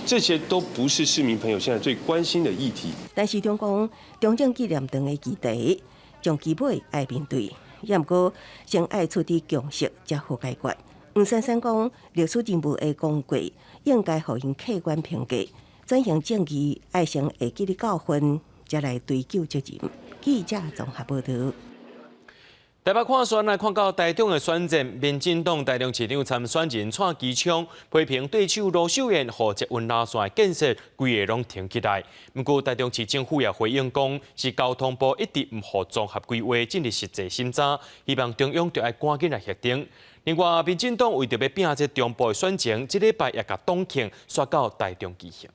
這些都不是市民朋友現在最關心的議題。陳時中講，中正紀念堂的議題，上基本愛面對，毋過先愛取得共識，才好解決。黃珊珊講，歷史人物的功過應該予𪜶客觀評價，轉型正義愛先會記得教訓，才來追究責任。記者綜合報道。台北看選來看到台中的選戰，民進黨台中市長參選人蔡其昌批評對手盧秀燕予捷運藍線的建設規个攏停起來。毋過台中市政府也回應講，是交通部一直毋予綜合規劃進入實際審查，希望中央著愛趕緊來核定。另外，民進黨為著欲拚這中部的選情，這禮拜也共黨慶煞到台中舉行。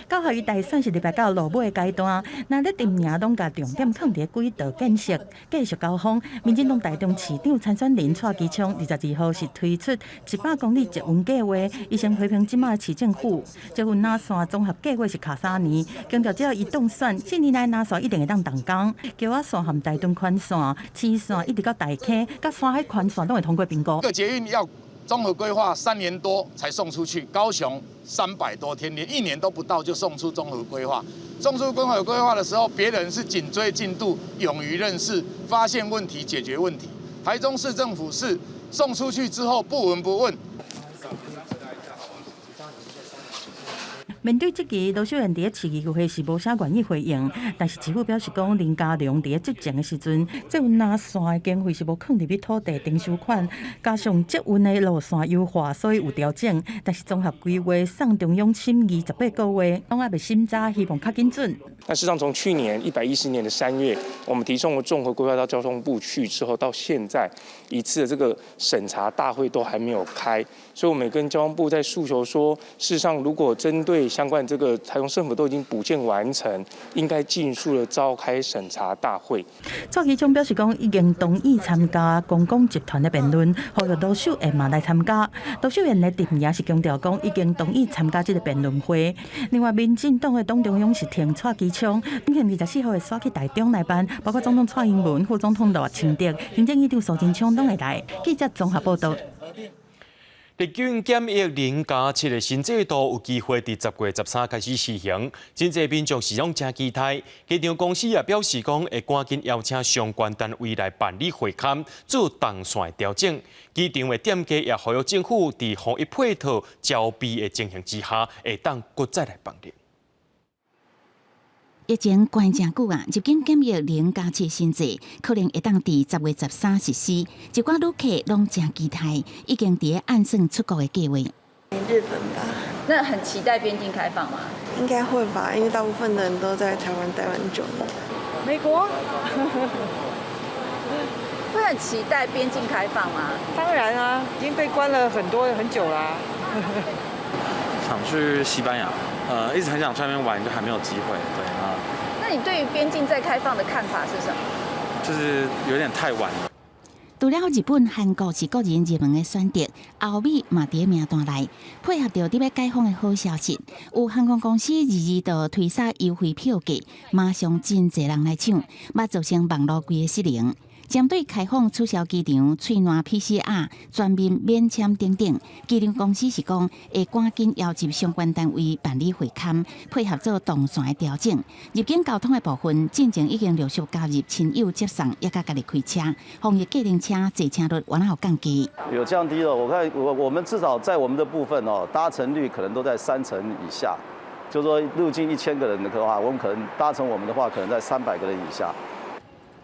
九合一大選是禮拜九落尾的階段，若咧陣營攏共重點放佇軌道建設，繼續交鋒。民進黨台中市長參選人蔡其昌22號是推出100公里捷運計劃，伊先批評這馬市政府捷運藍線綜合計劃是卡3年，強調只要伊當選，4年內藍線一定會當動工。橋仔線和台中環線、市線一直到大坑，佮山海環線攏會通過評估。這個捷運要綜合規劃3年多才送出去，高雄300多天，連一年都不到就送出綜合規劃。送出綜合規劃的時候，別人是緊追進度，勇於認識，發現問題，解決問題。台中市政府是送出去之後不聞不問。面對這個，盧秀燕佇咧市議會是無啥願意回應，但是市府表示講，林佳龍佇咧執政的時陣，捷運藍線的經費是無囥入去土地徵收款，加上捷運的路線優化，所以有調整。但是綜合規劃送中央審議18個月，攏猶未審查，希望較緊準。那事實上，從去年110年的3月，我們提送了綜合規劃到交通部去之後，到現在一次的這個審查大會都還沒有開，所以我們也跟交通部在訴求說，事實上如果針對相關這個台中政府都已經補建完成，應該盡速的召開審查大會。蔡其昌表示講，已經同意參加公共集團的辯論，呼籲盧秀燕嘛來參加。盧秀燕的陣營是強調講，已經同意參加這個辯論會。另外，民進黨的黨中央是挺蔡其昌，今天24號會煞去台中來辦，包括總統蔡英文、副總統賴清德、行政院長蘇貞昌攏會來。記者綜合報道。入境檢疫0+7的新制度有機會佇10月13開始施行，真濟民眾是攏誠期待。機場公司也表示講，會趕緊邀請相關單位來辦理會勘，做動線調整。機場的店家也呼籲政府佇防疫配套齊備的情形之下，會當閣再來放寬。疫情關誠久啊，入境檢疫0+7新制可能會當佇10月13實施。一寡旅客攏誠期待，已經佇咧按算出國的計劃。日本吧。那很期待邊境開放嗎？應該會吧，因為大部分的人都在台灣待蠻久了。美國。會很期待邊境開放嗎？當然啊，已經被關了很多很久啦。想去西班牙。一直很想去那邊玩，就還沒有機會。對啊。那你對於邊境再開放的看法是什麼？就是有點太晚了。除了日本、韓國是個人熱門的選擇，歐美嘛佇名單內。配合著欲解封的好消息，有航空公司日日都推送優惠票價，馬上真濟人來搶，嘛造成網路規个失靈。針對開放取消機場喙瀾 PCR 全面免簽等等，機場公司是講會趕緊邀集相關單位辦理會勘，配合做動線的調整。入境交通的部分，進前已經陸續加入親友接送，也佮家己開車，防疫計程車坐車率原來有降低。有降低了，我看我們至少在我們的部分哦，搭乘率可能都在3成以下，就是說入境1000個人的話，我們可能搭乘我們的話，可能在300個人以下。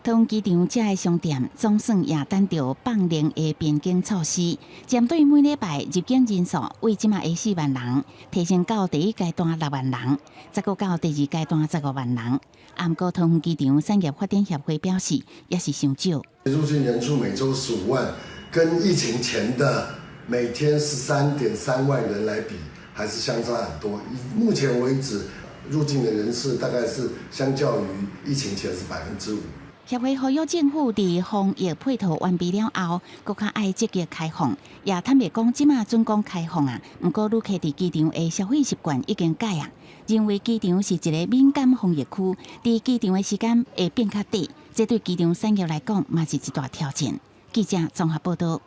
桃園機場這个商店總算也等著放靈的邊境措施，針對每禮拜入境人數為這馬的4萬人，提升到第一階段6萬人，再閣到第二階段15萬人。毋過桃園機場產業發展協會表示，也是傷少。入境人數每週15萬，跟疫情前的每天13.3萬人來比，還是相差很多。以目前為止，入境的人次大概是相較於疫情前是5%。協會呼籲政府佇防疫配套完備了後，閣較愛積極開放。也坦白講，這馬準講開放啊，毋過旅客佇機場的消費習慣已經改啊，認為機場是一个敏感防疫區，佇機場的時間會變較短，這對機場產業來講嘛是一大挑戰。記者綜合報導。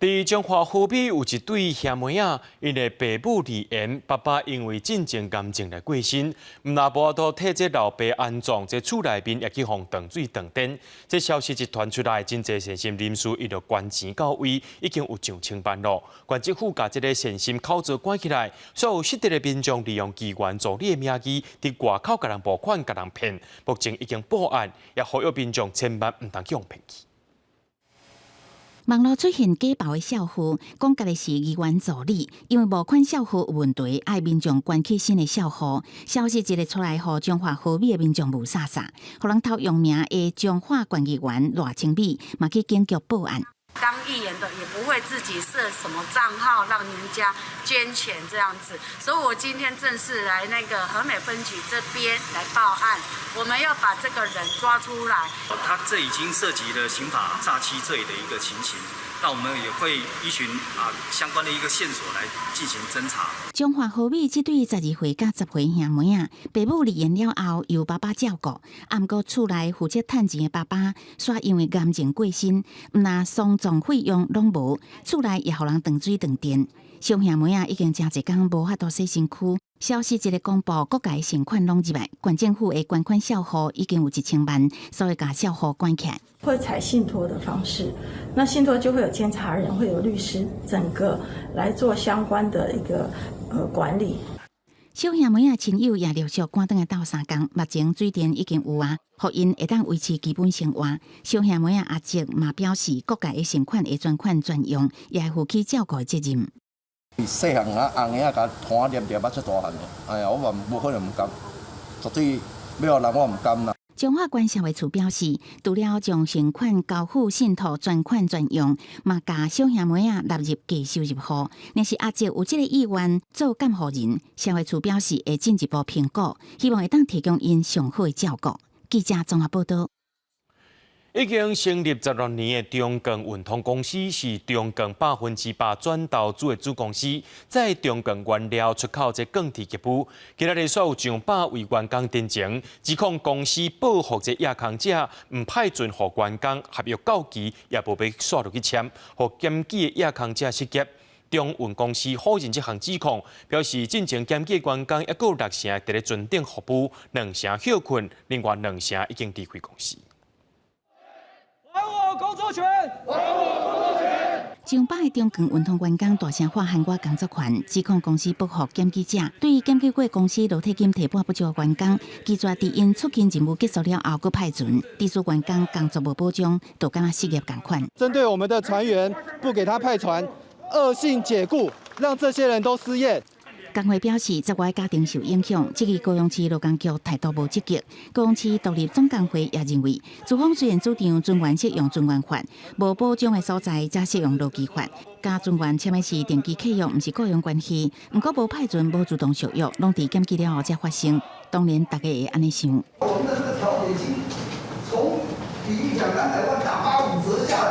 佇彰化和美有一對兄妹仔，𪜶的爸母罹癌，爸爸因為進前癌症來過身，毋但無法度替這老爸安葬，這厝內面也去予斷水斷電。這消息一傳出來，真濟善心人士伊就捐錢到位，已經有上千萬咯。縣政府共這个善心口座關起來，所有失德的民眾利用議員助理的名義，佇外口共人募款、共人騙，目前已經報案，也呼籲民眾千萬毋通去予騙去。網路出現假冒的帳號，講家己是議員助理，因為募款帳號有問題，愛民眾捐去新的帳號。消息一个出來，予彰化和美的民眾霧煞煞，予人頭用名的彰化縣議員賴清美嘛去警局報案。當議員的也不會自己設什麼賬號讓人家捐錢這樣子，所以我今天正式來那個和美分局這邊來報案，我們要把這個人抓出來。他這已經涉及了刑法詐欺罪的一個情形，那我們也會依循相關的一個線索來進行偵查。彰化和美這對12歲佮10歲兄妹仔，爸母罹癌了後由爸爸照顧，毋過厝內負責趁錢的爸爸，煞因為癌症過身，毋但喪葬費用攏無，厝內也予人斷水斷電。小兄妹仔已經誠濟工無法度洗身軀。消息一个公布，各界善款攏入來，縣政府的捐款帳戶已經有1000萬，所以共帳戶關起來。會採信託的方式，那信託就會有監察人，會有律師，整個來做相關的一個管理。小兄妹仔親友也陸續趕轉來鬥相共，目前水電已經有啊，予𪜶會當維持基本生活。小兄妹仔阿叔嘛表示，各界的善款會專款專用，也會負起照顧的責任。細漢啊，紅嬰仔共拖黏黏啊，出大漢的，哎呀，我嘛無可能毋甘，絕對欲予人我毋甘啦。彰化縣社會處表示，除了將善款交付信託專款專用，嘛共小兄妹仔納入低收入戶。若是阿叔有這个意願做監護人，社會處表示會進一步評估，希望會當提供𪜶上好的照顧。記者綜合報導。已經成立16年的中鋼運通公司是中鋼100%轉投資的子公司，載中鋼原料出口這鋼鐵業務。今仔日煞有上百位員工陳情，指控公司報復這壓空者，毋派船予員工合約到期，也無欲煞落去簽，予檢舉的壓空者失業。中運公司否認這項指控，表示進前檢舉的員工猶閣有6成佇咧船頂服務，2成歇睏，另外2成已經離開公司。還我工作權！還我工作權！上百个中鋼運通員工大聲喊我工作權，指控公司報復檢舉者，對於檢舉過公司勞退金提撥不足的員工，拒絕佇𪜶出勤任務結束了後，閣派船，致使員工工作無保障，就敢若失業仝款。針對我們的船員，不給他派船，惡性解僱，讓這些人都失業。工會表示，10外个家庭受影響，質疑高雄市勞工局態度無積極。高雄市獨立總工會也認為，資方雖然主張船員適用船員法，無保障的所在才適用勞基法。佮船員簽的是定期契約，毋是僱傭關係。毋過無派船、無自動續約，攏佇檢舉了後才發生。當然，大家會按呢想。我們的這個調解金，從比例講200萬打85折下來。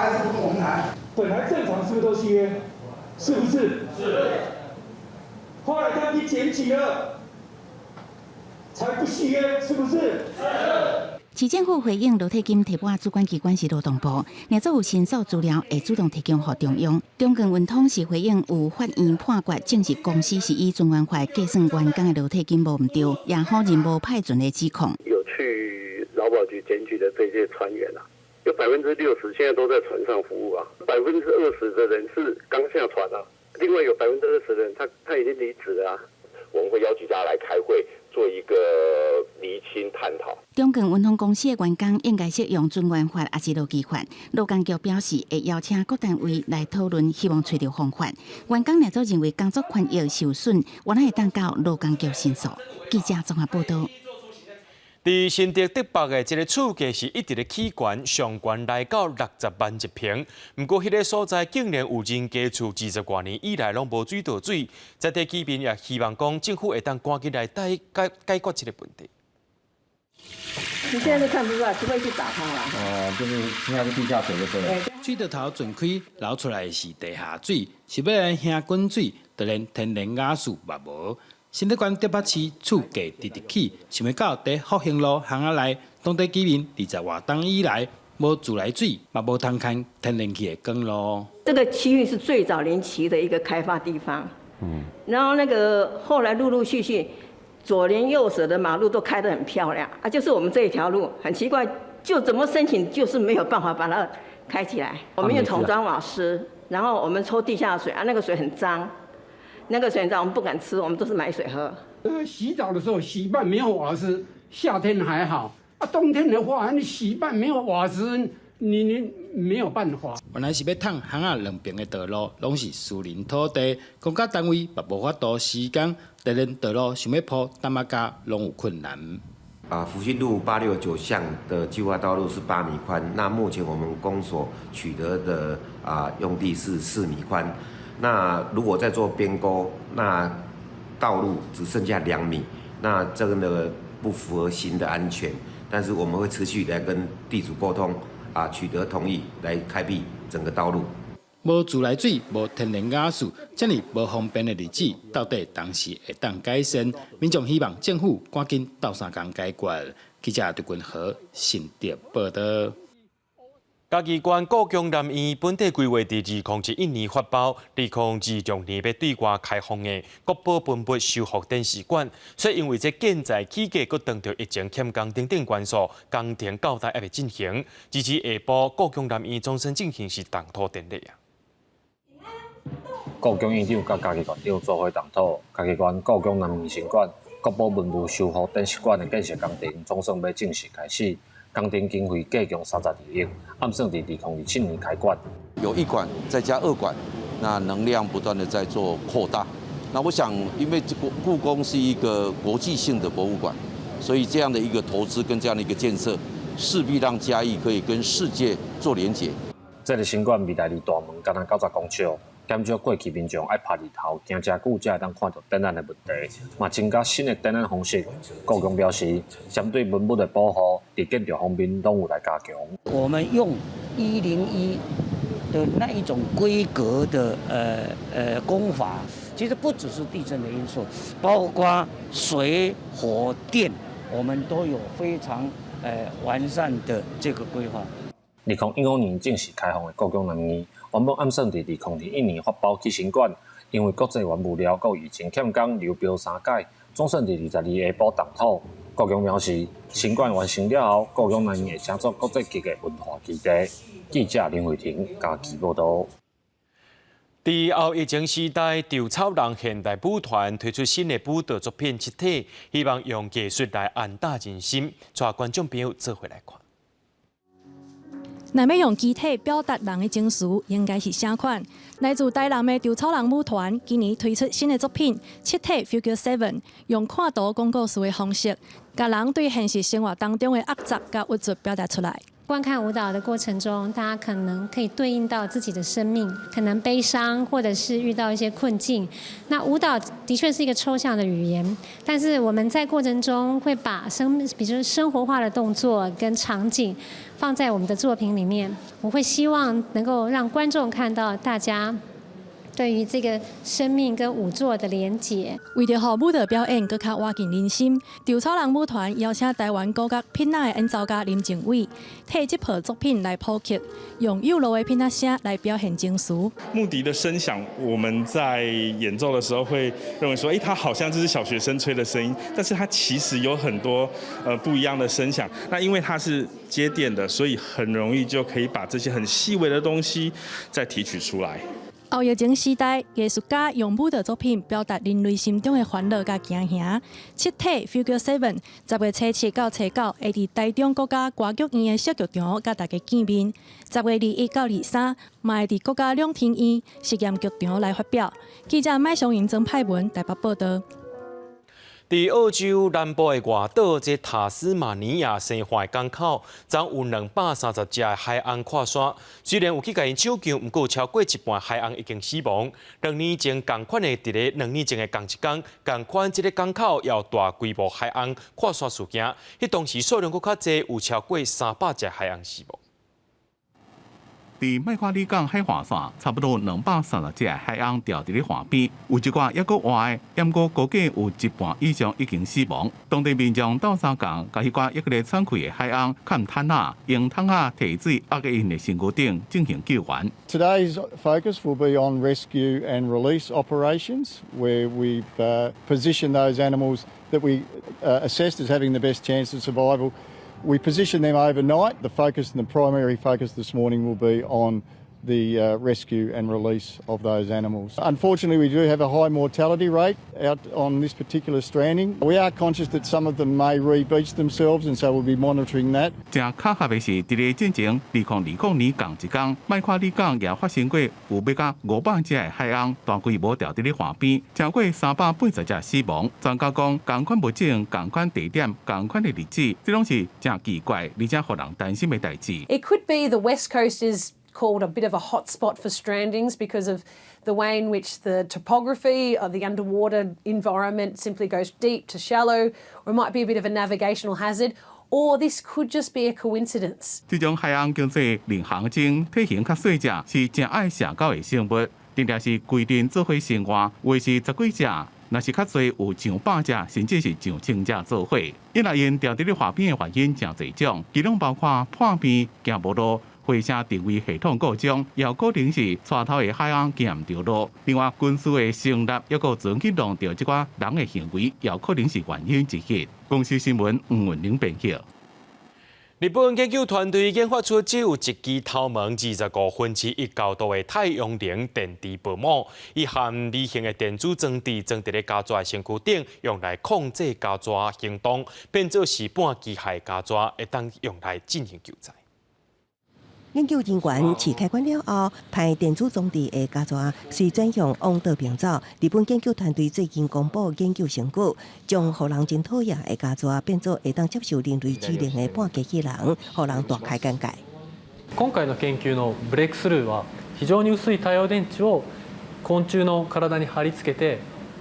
還是不跟我們談？本來正常是不是都續約？是不是？是。後來他們檢舉了，才不續約，是不是？是。市政府回應，勞退金提撥主管機關是勞動部，若做有申訴資料，會主動提供予中央。中鋼運通是回應有法院判決證實公司是以尊嚴法計算員工的勞退金無毋對，也否認無派船的指控。有去勞保局檢舉的這些船員啊，有60%現在都在船上服務啊，20%的人是剛下船啊，另外有20%的人他已經離職了啊。我們會邀請大家來開會，做一個釐清探討。中鋼運通公司的員工應該適用尊嚴法，抑是勞基法？勞工局表示會邀請各單位來討論，希望揣著方法。員工若做認為工作權益受損，原來會當到勞工局申訴。記者綜合報道。佇新竹竹北的這个厝價是一直咧起懸，上懸來到60萬一坪。毋過彼个所在竟然有人家厝20外年以來攏無水道水，在地居民也希望講政府會當趕緊來解解解決這个問題。你現在都看不出來，除非去打它啦。哦，就是現在是地下水就對了。水道頭鑽開流出來的是地下水，是欲來興滾水，就連天然瓦斯嘛無。新竹縣竹北市厝價直直起，想欲到佇復興路巷仔內，當地居民20外冬以來無自來水，嘛無通牽天然氣的管路。這個區域是最早年期的一個開發地方，然後那個後來陸陸續續左鄰右舍的馬路都開得很漂亮啊，就是我們這一條路很奇怪，就怎麼申請就是沒有辦法把它開起來。我們用桶裝瓦斯，然後我們抽地下水啊，那個水很髒。那個水髒，我們不敢吃，我們都是買水喝。洗澡的時候洗一半沒有瓦斯，夏天還好啊，冬天的話，你洗一半沒有瓦斯，你沒有辦法。原來是欲迵巷仔兩邊的道路，攏是私人土地，公家單位嘛無法度施工，連道路想欲鋪淡仔膠攏有困難。啊，福興路869巷的計劃道路是8米寬，那目前我們公所取得的用地是4米寬。那如果再做邊溝，那道路只剩下2米，那這個呢不符合新的安全。但是我們會持續來跟地主溝通，取得同意來開闢整個道路。無自來水，無天然瓦斯，遮爾無方便的日子，到底當時會當改善？民眾希望政府趕緊鬥相共解決。記者劉君和新竹報道。嘉義縣故宮南院本底規劃佇2021年發包，2026年欲對外開放的國寶文物修復展示館，卻因為這建材起價，閣當著疫情欠工等等元素，工程到底猶未進行。截至下晡，故宮南院總算進行是動土典禮啊！故宮院長佮嘉義縣長做伙動土，嘉義縣故宮南院新館國寶文物修復展示館的建設工程總算欲正式開始。工程經費計共32億，按算佇2027年開館。有一館再加二館，那能量不斷的在做擴大。那我想，因為這個故宮是一個國際性的博物館，所以這樣的一個投資跟這樣的一個建設，勢必讓嘉義可以跟世界做連結。這个新館未來離大門敢若90公尺，減少過去民眾愛拍日頭行誠久才會當看著展覽的問題，嘛增加新的展覽方式。故宮表示，針對文物的保護，佇建築方面攏有來加強。我們用101的那一種規格的工法，其實不只是地震的因素，包括水、火、電，我們都有非常完善的這個規劃。2015年正式開放的故宮南院，原本按算佇2021年發包起新館，因為國際原物料佮疫情欠工，流標三改，總算佇22下晡動土。故宮表示，新館完成了後，故宮南院會成做國際級的文化基地。記者林慧婷嘉義報導。佇後疫情時代，稻草人現代舞團推出新的舞蹈作品《七體》，希望用藝術來安撫人心，帶觀眾朋友做伙來看。若欲用肢體表達人的情緒，應該是啥款？來自台南的稻草人舞團今年推出新的作品《七體 Figure Seven》，用看圖講故事的方式，共人對現實生活當中的壓抑佮鬱卒表達出來。觀看舞蹈的過程中，大家可能可以對應到自己的生命，可能悲傷，或者是遇到一些困境。那舞蹈的確是一個抽象的語言，但是我們在過程中會把生，比如說生活化的動作跟場景放在我們的作品裡面。我會希望能夠讓觀眾看到大家對於這個生命跟舞作的連結。為著予舞蹈表演閣較倚近人心，稻草人舞團邀請台灣古樂琵琶的演奏家林靖偉，替這部作品來譜曲，用幼弱的琵琶聲來表現情緒。木笛的聲響，我們在演奏的時候會認為說，哎，它好像就是小學生吹的聲音，但是它其實有很多不一樣的聲響。那因為它是接電的，所以很容易就可以把這些很細微的東西再提取出來。後疫情時代，藝術家用舞蹈作品表達人類心中的煩惱佮驚嚇。七體 Figure Seven 10月初7到初9會佇台中國家歌劇院的小劇場佮大家見面。10月21到23，嘛會佇國家兩廳院實驗劇場來發表。記者麥松瑩、曾派文台北報導。佇澳洲南部的外島，這塔斯馬尼亞生化港口，昨有230隻的海鵪跨沙。雖然有去共𪜶搶救，毋過超過一半海鵪已經死亡。兩年前仝款的佇咧兩年前的仝一工，仝款這个港口也有大規模海鵪跨沙事件，彼當時數量閣較濟，有超過300隻海鵪死亡。佇麥花里港海岸線，差不多230隻海鵪牢佇咧岸邊，有一寡猶閣活的，毋過估計有一半以上已經死亡。當地民眾鬥相共，共彼寡猶閣咧喘氣的海鵪崁毯仔，用桶仔提水壓佇𪜶的身軀頂進行救援。 Today's focus will be on rescue and release operations, where we've positioned those animals that we assessed as having the best chance of survival. We position them overnight. The focus and the primary focus this morning will be on the rescue and release of those animals. Unfortunately, we do have a high mortality rate out on this particular stranding. We are conscious that some of them may re-beach themselves, and so we'll be monitoring that. 誠巧合的是，佇咧進前2020年仝一工，麥花里港也發生過有欲到500隻的海鵪大規模牢佇咧岸邊，超過380隻死亡。專家講，仝款物種、仝款地點、仝款的日子，這攏是誠奇怪，而且予人擔心的代誌。 It could be the West Coast is called a bit of a hotspot for strandings because of the way in which the topography of the underwater environment simply goes deep to shallow, or it might be a bit of a navigational hazard, or this could just be a coincidence. 這種海鵪叫做領航鯨，體型較細隻，是誠愛社交的生物，定定是規陣做伙生活，有的是十幾隻。若是較濟有上百隻，甚至是上千隻做伙。因來𪜶牢佇咧岸邊的原因誠濟種，其中包括破病、行無路、回聲定位系統故障，也有可能是帶頭的海鵪行毋著路。另外，軍事的成立，猶閣船去弄著這寡人的行為，也有可能是原因之一。公視新聞吳文玲編譯。日本研究團隊研發出只有一支頭毛1/25高度的太陽能電池薄膜，伊含微型的電子裝置裝佇咧蚵仔的身軀頂，用來控制蚵仔行動，變做是半機械蚵仔，會當用來進行救災。研究人員試開關了後，帶電子裝置的蚵仔隨轉向往倒爿走。日本研究團隊最近公布研究成果，將予人真討厭的蚵仔變做會當接受人類指令的半機器人，予人大開眼界。今回の研究のブレイクスルーは、非常に薄い太陽電池を昆虫の體に貼り付けて、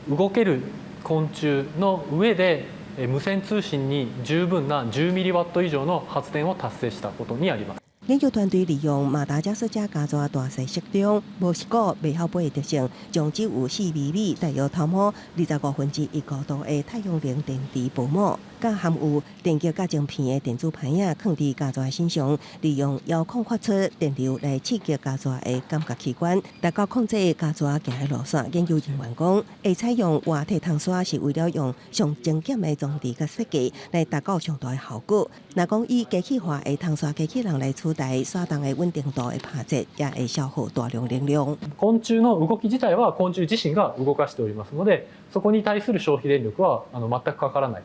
動ける昆虫の上で無線通信に十分な10ミリワット以上の発電を達成したことにあります。研究團隊利用馬達加斯加蚵仔大細適中、無視覺袂曉飛的特性，將只有4微米、大約頭毛1/25高度的太陽能電池薄膜，佮含有電極佮晶片的電子盤仔，囥佇蚵仔身上，利用遙控發出電流來刺激蚵仔的感覺器官，達到控制蚵仔行的路線。研究人員講，會採用活體銅沙是為了用上精簡的裝置佮設計來達到上大的效果。若講以機器化的銅沙機器人來取代沙動的穩定度的拍節，也會消耗大量能量。昆虫の動き自體は昆虫自身が動かしておりますので、そこに対する消費電力は全くかからない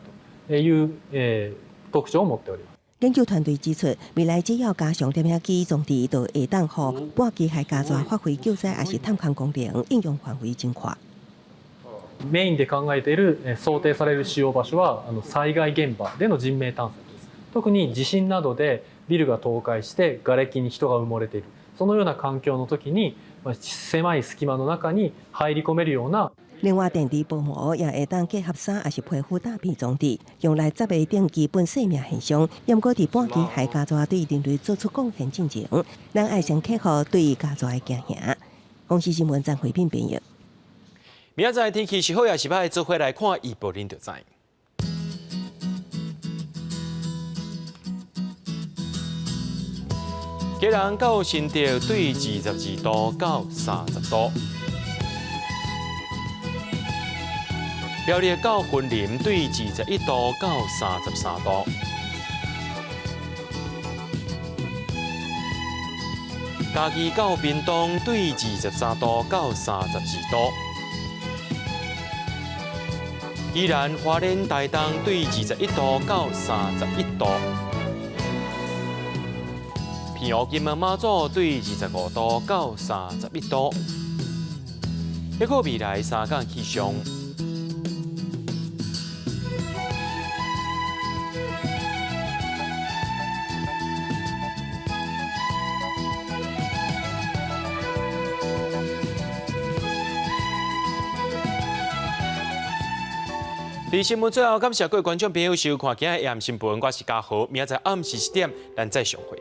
という特徴を持っております。研究團隊指出，未來只要加上攝影機裝置，就會當予半機械蚵仔發揮救災抑是探勘功能，應用範圍真闊。メインで考えている想定される使用場所は災害現場での人命探索です。特に地震などでビルが倒壊して瓦礫に人が埋もれている、そのような環境の時に狭い隙間の中に入り込めるような。另外，電池薄膜也會當結合衫，抑是皮膚搭配裝置，用來執行等基本生命現象。毋過佇半旗海加熱對人類做出貢獻進前，咱愛先克服對加熱的驚嚇。公視新聞張惠敏編譯。明仔載天氣是好抑是䆀，做伙來看預報，恁就知。基隆到新竹對22度到30度，苗栗到雲林對21度到33度，嘉義到屏東對23度到34度，宜蘭花蓮台東對21度到31度。澎湖金門馬祖對25度到31度，一個未來三天氣象。佇新聞最後，感謝各位觀眾朋友收看今日的暗新聞，我是嘉豪，明仔載暗時7點，咱再相會。